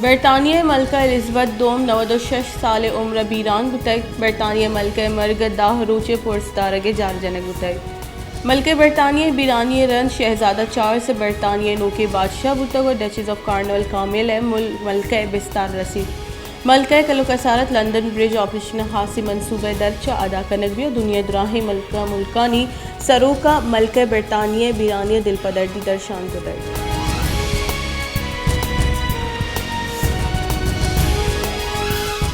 برطانیہ ءِ ملکہ الزبتھ دوم نود ءُ شش سال ءِ عمر ءَ بیران بوتگ۔ برطانیہ ءِ ملکہ ءِ مرگ ءَ دہ روچ ءِ پرس دارگ ءِ جار جنگ بوتگ۔ ملکہ برطانیہ ءِ بیرانی ءِ رند شہزادہ چارلس ءِ برطانیہ ءِ نوکیں بادشاہ بوتگ ءُ ڈچز آف کارنول کامیل ءِ مل-، ملکہ ءِ بستار رسیت۔ ملکہ ءِ کل ءُ کسارت لندن برج آپریشن ءِ خاصیں منصوبہ ءِ درچ ءَ ادا کنگ بیت ءُ دنیا ءِ دراہیں ملک ءُ ملکانی سروکاں ملکہ برطانیہ ءِ بیرانی ءَ دلپدردی درشان کتگ۔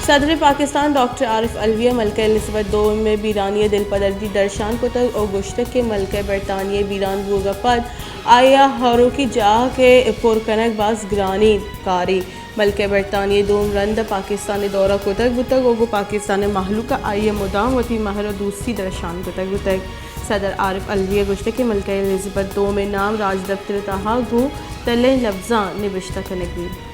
صدر پاکستان ڈاکٹر عارف علوی ءَ ملکہ الزبتھ دوم ءِ بیرانی ءَ دلپدردی درشان کتگ ءُ گوشتگ کہ ملکہ برطانیہ ءِ بیران بوگ ءَ پد آئی ءِ ہاروکی جاہ ءِ پر کنگ باز گرانیں کارے۔ ملکہ برطانیہ ءَ دوم رند ءَ پاکستان ءِ دورہ کتگ بوتگ ءُ گوں پاکستان ءِ مہلوک ءَ آئی ءَ مدام وتی مہر ءُ دوستی درشان کتگ بوتگ۔ صدر عارف علوی ءَ گوشتگ کہ ملکہ الزبتھ دوم ءِ نام راجدپتر ءِ تہا گوں تلئیں لبزاں نبشتہ کنگ بیت۔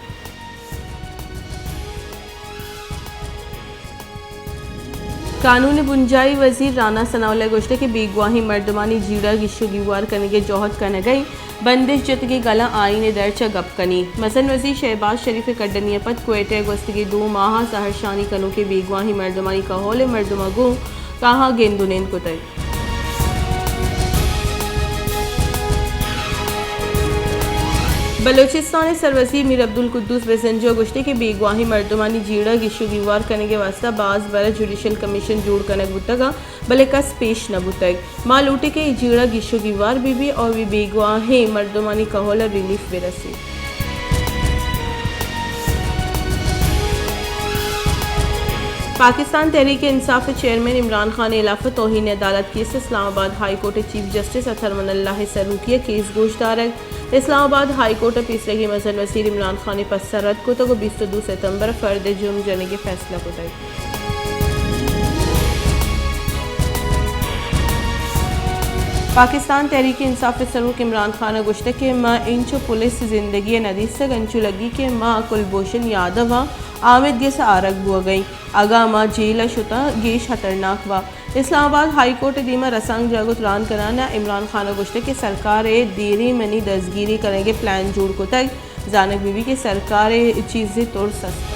قانون ءِ بنجاہی وزیر رانا ثناء اللہ ءَ گوشتگ کہ بیگواہیں مردمانی جیڑہ گیش ءُ گیوار کنگ ءِ جہد کنگ ءَ ایں، بندش جتگیں گلاں آئین ءِ درچ ءَ گپ کنیں۔ مزن وزیر شہباز شریف ءِ کڈنی ءَ پد کوئٹہ ءَ گوستگیں دو ماہ ءَ زہرشانی کنوکیں بیگواہیں مردمانی کہول ءِ مردماں گوں آہاں گند ءُ نند کتگ۔ بلوچستان ءِ سروزیر میر عبدالقدوس بزنجو ءَ گوشتگ کہ بیگواہیں مردمانی جیڑہ گیش ءُ گیوار کنگ ءِ واستہ باز بر ءَ جوڈیشل کمیشن جوڑ کنگ بوتگ ءُ بلے کس پیش نہ بوتگ۔ ما لوٹیں کہ اے جیڑہ گیش ءُ گیوار بہ بیت ءُ اے بیگواہیں مردمانی کہول ءَ ریلیف بہ رسیت۔ پاکستان تحریک انصاف ءِ چیئرمین عمران خان ءِ ہلاپ ءَ توہین عدالت کیس، اسلام آباد ہائی کورٹ ءِ چیف جسٹس اطہر من اللہ ءِ سروکی ءَ کیس گوش دارگ۔ اسلام آباد ہائی کورٹ ءَ پیسریگیں مزن وزیر عمران خان ءِ پسہ رد کتگ ءُ بیست ءُ دو ستمبر ءَ فرد ءِ جرم جنگ ءِ فیصلہ کتگ۔ پاکستان تحریک انصاف ءِ سروک عمران خان ءَ گوشتگ کہ ما انچو پولیس ءِ زندگی ءَ نہ دیستگ، انچو لگی کہ ما کلبھوشن یادو ءِ آمید گس ءَ آرگ بوگ ءَ ایں۔ اگاں ما جیل ءَ شتاں، گیش ہترناک بات۔ اسلام آباد ہائی کورٹ ءِ دیما رسانکدراں گوں تران کنان ءَ عمران خان ءَ گوشتگ کہ سرکار ءَ دیریں منی دزگیری کنگ ءِ پلان جوڑ کتگ، زانگ بہ بیت کہ سرکار ءَ چیزے ترس است۔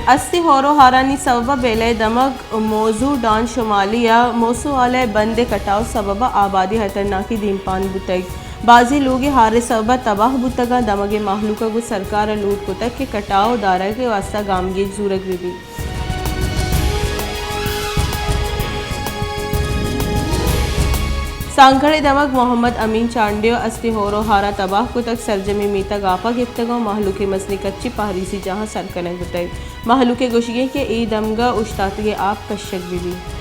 استی ہور ءُ ہارانی سبب ءَ بیلہ ءِ دمگ موزو ڈان شمالی ءَ موسو والہ ءِ بند ءِ کٹاؤ ءِ سبب ءَ آبادی ہترناکیں دیمپان بوتگ۔ بازیں لوگ ہار ءِ سبب ءَ تباہ بوتگ اَنت۔ دمگ ءِ مہلوک ءَ گوں سرکار ءَ لوٹ کتگ کہ کٹاؤ ءِ دارگ ءِ واستہ گامگیج زورگ بہ بیت۔ سانگھڑ ءِ دمگ محمد امین چانڈیو ءَ استی ہور ءُ ہار ءَ تباہ کتگ، سرجمیں میتگ آپ ءَ گپتگ ءُ مہلوک ءِ مزنیں کچے پہریزی جاہاں سر کنگ بوتگ۔ مہلوک ءِ گوشگ اِنت کہ اے دمگ ءَ اوشتاتگیں آپ کشگ بہ بیت۔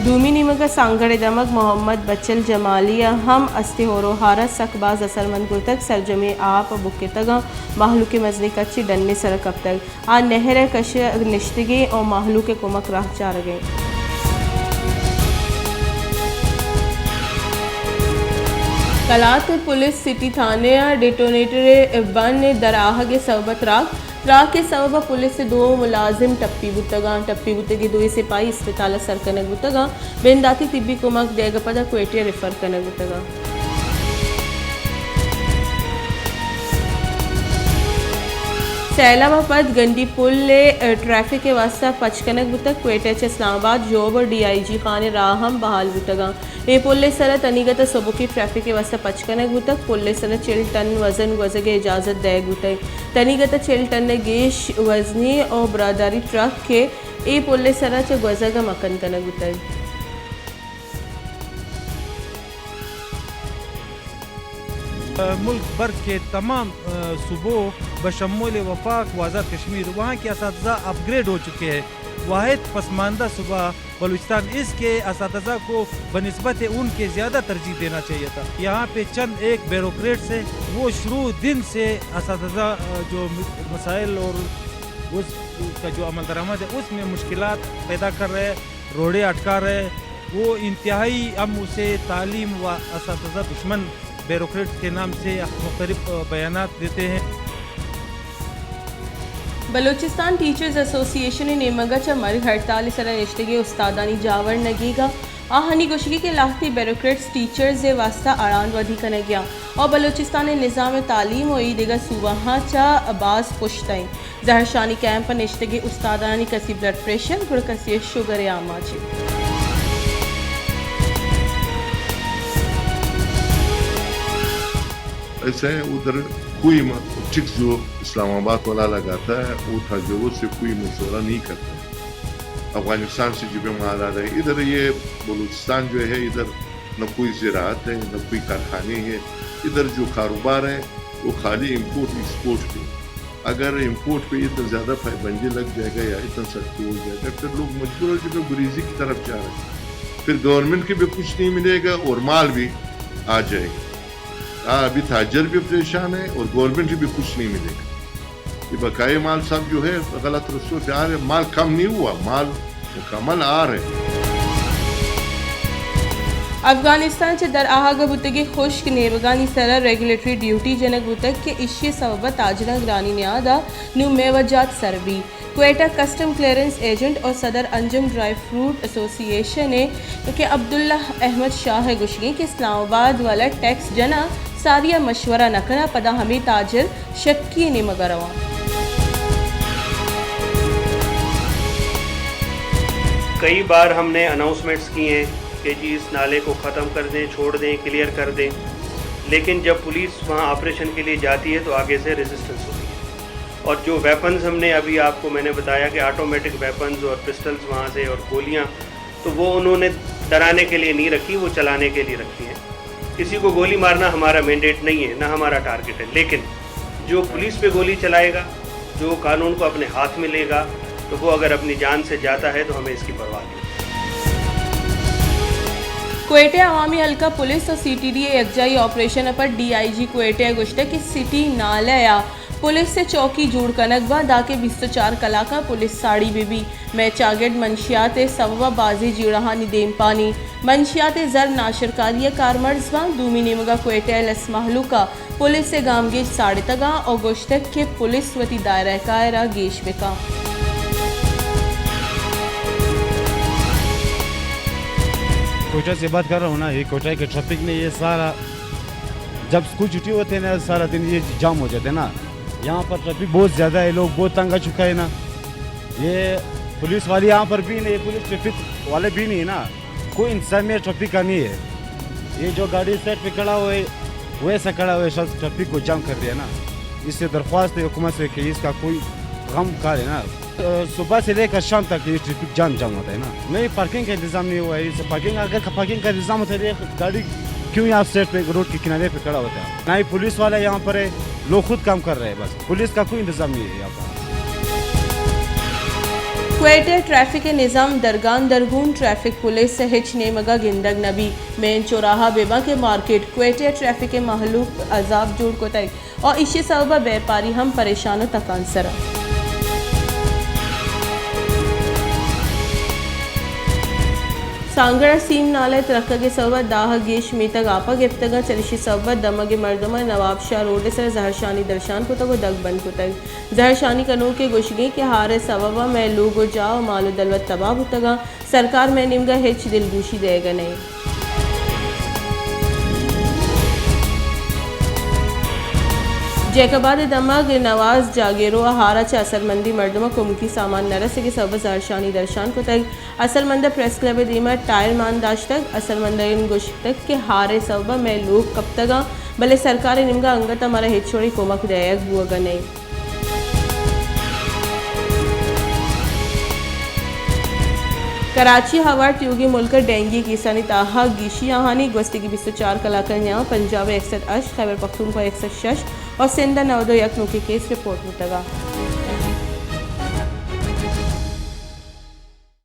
دومی نیمگ ءَ سانگھڑ ءِ دمگ محمد بچل جمالی ءَ ہم استی ہور ءُ ہار ءَ سک باز اثرمند کرتگ، سرجمیں آپ بکتگ ءُ مہلوک ءِ مزنیں کچے ڈن ءِ سر ءَ کپتگ۔ آ نہر ءِ کش ءَ نشتگ اَنت ءُ مہلوک ءِ کمک ءِ راہ چارگ ءَ اَنت۔ کلات ءِ پولیس سٹی تھانہ ءَ ڈیٹونیٹر ءِ بن ءِ در آہگ ءِ سبب ءَ تراک، تراک ءِ سبب ءَ پولیس ءِ دو ملازم ٹپی بوتگ اَنت۔ ٹپی بوتگیں دوئیں سپاہی اسپتال ءَ سر کنگ بوتگ اَنت۔ بنداتی طبی کمک دئیگ ءَ پد آ کوئٹہ ءَ ریفر کنگ بوتگ اَنت۔ سیلاب ءَ پد گنڈی پل ءِ ٹریفک ءِ واستہ پچ کنگ بوتگ۔ کوئٹہ چہ اسلام آباد ژوب ءُ ڈی آئی جی خان ءِ راہ ہم بحال بوتگ اَنت۔ اے پل ءِ سر ءَ تنیگت ءَ سبکیں ٹریفک ءِ واستہ پچ کنگ بوتگ۔ پل ءِ سر ءَ چل ٹن وزن گوزگ ءِ اجازت دئیگ بوتگ۔ تنیگت ءَ چل ٹن ءَ گیش وزنیں ءُ براداری ٹرک ءَ اے پل ءِ سر ءَ چہ گوزگ ءَ مکن کنگ بوتگ۔ ملک بھر کے تمام، آ، صوبوں بشمول وفاق و آزاد کشمیر وہاں کے اساتذہ اپ گریڈ ہو چکے ہیں۔ واحد پسماندہ صوبہ بلوچستان اس کے اساتذہ کو بنسبت ان کے زیادہ ترجیح دینا چاہیے تھا۔ یہاں پہ چند ایک بیوروکریٹس ہیں، وہ شروع دن سے اساتذہ، آ، جو مسائل اور اس کا جو عمل درآمد ہے، اس میں مشکلات پیدا کر رہے ہیں، روڑے اٹکا رہے ہیں۔ وہ انتہائی، ہم اسے تعلیم و اساتذہ دشمن بیوروکریٹس کے نام سے مختلف بیانات دیتے ہیں۔ بلوچستان ٹیچرز ایسوسی ایشن ءِ نیمگ ءَ چہ مرگ ہڑتال ءِ سرا نشتگیں استادانی جاور نگیگ ءَ، آہانی گوشگ کہ لہتے بیوروکریٹس ٹیچرز ءِ واستہ اڑاند ودی کنگ ءَ اَنت ءُ بلوچستان ءِ نظام تعلیم ءُ اے دگہ صوبہاں چہ باز پشت ءَ اِنت۔ زہرشانی کیمپ ءَ نشتگیں استادانی کسی بلڈ پریشر گڑا کسی ءِ شوگر ءِ آماچ اِنت۔ ایسے ادھر کوئی م-، ٹھیک جو اسلام آباد والا لگاتا ہے، وہ تھا جو وہ سے کوئی مشورہ نہیں کرتا ہے۔ افغانستان سے جو بھی مال آ رہا ہے، ادھر یہ بلوچستان جو ہے، ادھر نہ کوئی زراعت ہے، نہ کوئی کارخانے ہیں، ادھر جو کاروبار ہے، وہ خالی امپورٹ ایکسپورٹ پہ۔ اگر امپورٹ پہ اتنا زیادہ پابندی لگ جائے گا یا اتنا سختی ہو جائے گا، پھر لوگ مجبور ہو جائے گا، گریزی کی طرف جا رہے ہیں۔ پھر گورنمنٹ کی بھی کچھ نہیں ملے گا اور مال بھی آ جائے گا۔ ہاں، ابھی تاجر بھی پریشان ہے اور گورنمنٹ بھی کچھ نہیں ملے گا۔ یہ بقایا مال سب جو ہے غلط رستوں پہ آ رہے، مال کم نہیں ہوا، مال مکمل آ رہے۔ افغانستان چہ در آہگ بوتگیں خشک نیمگانی سرا ریگولیٹری ڈیوٹی جنگ بوتگ کہ ایشی سبب ءَ تاجراں گرانی نیاد ءَ نوں میوہ جات سر بی۔ کوئٹہ کسٹم کلیئرنس ایجنٹ اور صدر انجم ڈرائی فروٹ ایسوسی ایشن ءِ کہ عبداللہ احمد شاہ ءِ گوشگ اِنت کہ اسلام آباد والا ٹیکس جناں، ساری ءَ مشورہ نہ کناں، پدا ہمے تاجر شکی نیمگ ءَ رواں۔ کئی بار ہم نے اناؤنسمنٹس کی ہیں کہ جی اس نالے کو ختم کر دیں، چھوڑ دیں، کلیئر کر دیں، لیکن جب پولیس وہاں آپریشن کے لیے جاتی ہے تو آگے سے ریزسٹنس ہوتی ہے۔ اور جو ویپنز ہم نے ابھی آپ کو میں نے بتایا کہ آٹومیٹک ویپنز اور پسٹلز وہاں سے اور گولیاں، تو وہ انہوں نے ڈرانے کے لیے نہیں رکھی، وہ چلانے کے لیے رکھی ہیں۔ کسی کو گولی مارنا ہمارا مینڈیٹ نہیں ہے، نہ ہمارا ٹارگٹ ہے، لیکن جو پولیس پہ گولی چلائے گا، جو قانون کو اپنے ہاتھ میں لے گا، تو وہ اگر اپنی جان سے جاتا ہے تو ہمیں اس کی پرواہ نہیں۔ کوئٹہ عوامی حلقہ پولیس و سی ٹی ڈی ءِ یکجائی آپریشن ءَ پد ڈی آئی جی کوئٹہ ءَ گوشتگ کہ سٹی نالہ ءَ پولیس ءِ چوکی جوڑ کنگ باں، دانکہ بیست و چار کلاک ءَ پولیس ساڑی بہ بی۔ مئے چاگرد منشیات ءِ سوب ءَ بازیں جیڑہانی دیمپانی۔ منشیات ءِ زر ناشرکاری ءِ کارمرز باں۔ دومی نیمگ ءَ کوئٹہ ءِ لس مہلوک ءَ پولیس ءِ گامگیج ساڑتگاں و گوشتگ کہ پولیس وتی دائرہ کار ءَ گیش بکاں۔ کوئٹہ سے بات کر رہا ہوں نا، یہ کوئٹہ کے ٹریفک میں یہ سارا، جب اسکول چھٹی ہوتے ہیں نا، سارا دن یہ جام ہو جاتے ہیں نا۔ یہاں پر ٹریفک بہت زیادہ ہے، لوگ بہت تنگ آ چکا ہے نا۔ یہ پولیس والے یہاں پر بھی نہیں، پولیس ٹریفک والے بھی نہیں ہے نا، کوئی انتظامیہ ٹریفک کا نہیں ہے۔ یہ جو گاڑی سائڈ پہ کھڑا ہوا ہے، ویسا کھڑا ہوا ہے، شخص ٹریفک کو جام کر دیا نا۔ اس سے درخواست ہے حکومت سے کہ اس کا کوئی غم اٹھائے نا۔ صبح سے لے کر شام تک یہ ٹریفک جام جام ہوتا ہے نا۔ نہیں، پارکنگ کا انتظام نہیں ہوا ہے۔ اس پارکنگ، اگر پارکنگ کا انتظام ہوتا ہے، تو یہ گاڑی کیوں یہاں سائڈ پہ، روڈ کے کنارے پہ کھڑا ہوتا ہے؟ نہ ہی پولیس والا یہاں پر ہے، لوگ خود کام کر رہے ہیں بس۔ پولیس کا کوئی انتظام نہیں ہے یہاں پر۔ کوئٹہ ٹریفک ءِ نظام درگان درگون، ٹریفک پولیس ءَ ہچ نیمگ ءَ گندگ نہ بی۔ مین چوراہا بہ باں کہ مارکیٹ، کوئٹہ ٹریفک ءِ مہلوک عذاب جوڑ کتگ۔ و ایشی سبب ءَ بیپاری ہم پریشان و تکانسر انت۔ سانگڑ ءَ سیم نالہ ءِ ترکگ ءِ سبب ءَ دہ ءَ گیش میتگ آپ ءَ گپتگ انت، چریشی سبب ءَ دمگ ءِ مردماں نواب شاہ روڈ ءِ سر ءَ زہرشانی درشان کتگ و دگ بند کتگ۔ زہرشانی کنوک ءِ گوشگ انت کہ ہار ءِ سبب ءَ مئے لوگ و جاہ و مال و دلوت تباہ بوتگ انت۔ سرکار مئے نیمگ ءَ ہچ دلگوشی دئیگ ءَ نہ انت۔ جیکب آباد ءِ دمگ نواز جاگیرو ءَ ہار ءَ چہ اثرمندیں مردماں کمکی سامان نہ رسگ ءِ سبب ءَ زہرشانی درشان کتگ۔ اثرمند ءَ پریس کلب ءِ دیم ءَ ٹائر مان داشتگ۔ اثرمندانی گوشتگ کہ ہار ءِ سبب ءَ مئے لوگ کپتگ انت، بلے سرکار ءِ نیمگ ءَ انگت ءَ مارا ہچ وڑیں کمک دئیگ بوگ ءَ نہ انت۔ کراچی ءَ ہوار تیوگیں ملک ءَ ڈینگی کیسانی تہا گیشی آہانی۔ گوستگیں بیست و چار کلاک ءِ نیام ءَ پنجاب ءَ یک سد ہشت، خیبر پختونخوا ءَ یک سد شش و سندھ ءَ نود و یک نوکیں کیس رپورٹ بوتگ انت۔